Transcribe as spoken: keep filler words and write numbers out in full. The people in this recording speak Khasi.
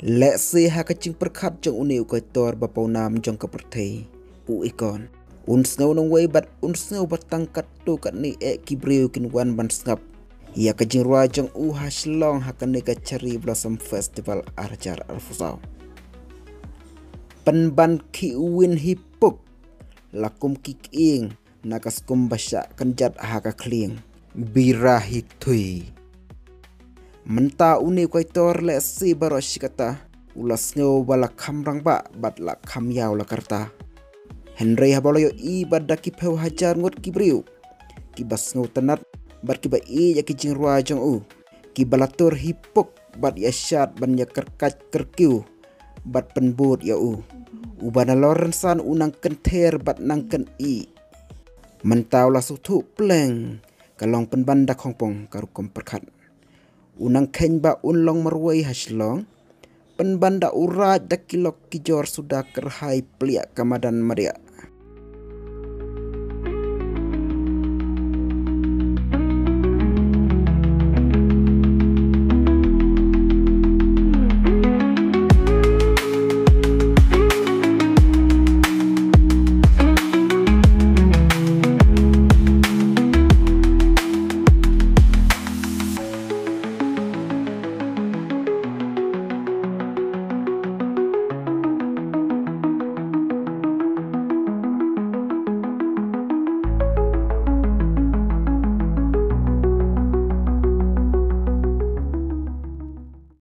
Lehse ha ka jingpyrkhat jong une u kaitor ba pawnam jong ka pyrthei, u Ikon, un sngew nongwei bad un sngew ba tang katto katne eh ki briew kin wan ban sngap ïa ka jingrwai jong u ha Shillong ha kane ka Cherry Blossom Festival ar hajar arphew saw. Pynban ki uwin hi puk, la kum ki kieng na ka skum ba shah kynjat ha ka khlieng. Bira hi thui. Mynta une u kaitor lehse baroh shi katta u la sngew ba la kham rangbah bad la kham ïaw la ka rta. Hynrei haba la ïohi ba da ki phew hajar ngut ki briew kiba sngew tynnat bad kiba ïeit ïa ki jingrwai jong u, kiba la tur hi puk bad ïa shad ban ïa kyrkait kyrkiew bad pynbud ïa u, uba na lor rynsan u nang kynther bad nang kynthih. Mynta u la sngewthuh pleng ka long pynban da khongpong ka rukom pyrkhat. U nang kheiñ ba un long marwei ha Shillong, pynban da u raid da ki lok ki jor suda kyrhai pliah ka madan mariah